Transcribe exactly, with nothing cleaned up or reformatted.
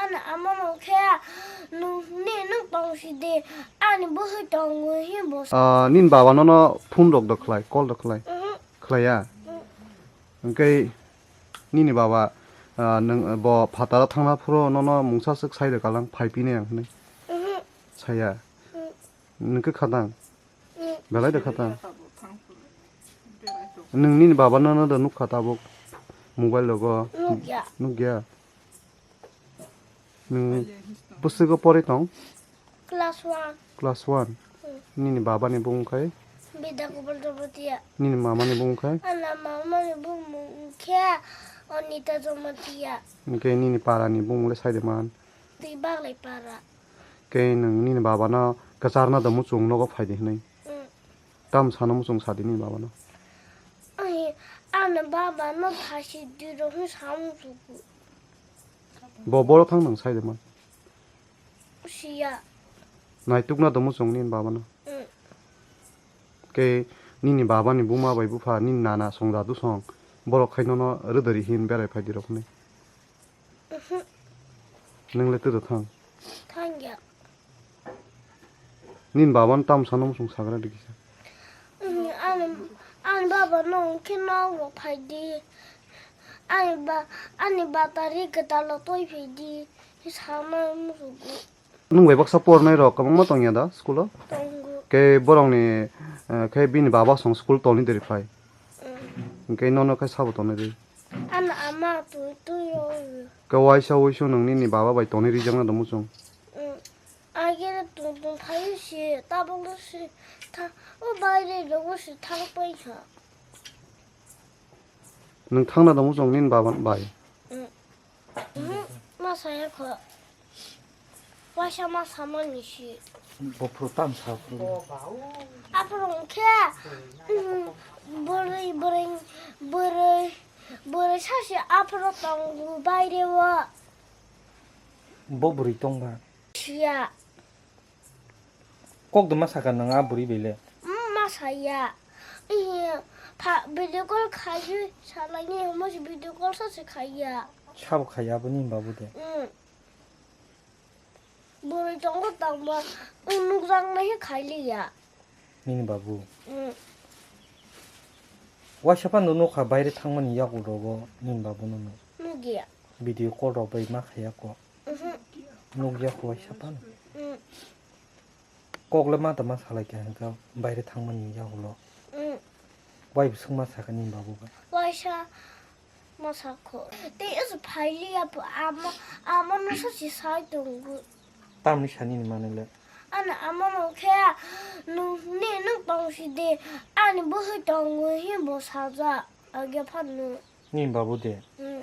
Ano amano khe nung ni nung tong si de, ani bwhwi tongo hi bo sa. Ah, nini baba nono phone rok da khlai, call da khlai. Mhm. Khlai ya? Mhm. Hwnkhe nini baba, ah, nwng bo phataro thangna phuru nono mungsa swk sai rwkha lang, phai pini ang hwnwi. Mhm. Saya. Mhm. Nwng khe khatang? Mhm. Belai da khatang? Nwng nini baba nono da nukha tabuk mobile rogo? Nukya. Nukya? Nwng bwswgo pori tong? Class one. Class one. Hmm. Nini baba ni bung khai? Bidya Gopal Jamatia. Nini mama ni bung khai? Ana mama ni bung mung khe Anita Jamatia. Hwnkhe nini para ni bung le sai de man? Twi baglai para. Khe nwng nini baba no kwcharna da muchung nogo phai di hwnwi? Hmm. Tam sana muchung sa di nini baba no? Ai, ana baba no thasi di ro hwn sa muchung. Bo boro thang nang sai de man. Siya. Naitukna domo chwng nini baba no. Mm. Ke nini baba ni buma bai bupha nini nana song dadu song. Borok khai nono rwdari hin berai phai di rok ni. Mhm. Nung le twdo thang. Thangya. Nini baba no tam sana muchung sagra di kisa. Ani, ani baba no khe nok rok phai di. Ani ba, ani batari kwtal lo toi phai di. Sama musugo. Nung bai baksa pornai rok kwbangma tongya da school o? Tongo. Ke borok ni, eh, khe bini baba song school toni deri phai. Mm. Hwnkhe nono khe sabo toni di. Ano ama twi twi o. Ke waisa wuisu nung nini baba bai toni rijak na da muchung. Mm. Agere tung tung phaio se, tabuk no se tha-, o baire rogo se thang pai kha. Nwng thangna da muchung nini baba bai? Mm. Mhm, ma saya kho. Waisa ma samani se. Bophuru tam sa phuru. Aphuru khe, mm, bwrwi, bwrwi, bwrwi, bwrwi sachi aphuru tongo baire o. Bo bwrwi tongba? Siya. Kok de ma sakha nang a bwrwi bai le? Mm, ma saya. Iya, pha, video call khaidi salai ni, mo se video call sa se khaiya. Sabo khaiya abo ni babu de. Mm. Bwrwi tongo tangba, nwng nukjak nai khe khailiya. Nini babu? Mm. Waisa phano nukha baire thangmani yago rogo nini babu no no. Nukya. Video call rok bai ma khaiya ko. Mhm. Nukya ko waisa phano. Mm. Kok le ma tama salai kha hwnkha baire thangmani yago lo. Mm. Wai bwswk ma sakha nini babu bai? Waisa. Masa kho. Tei ese phailiya pho, amo, amo no sachi sai tongo. Tamni sani ni mane le? Ano amo no khe nung, ni nung tong si de, ani bwhwi tongo hi bo saja, age phano. Ni babu de? Hmm.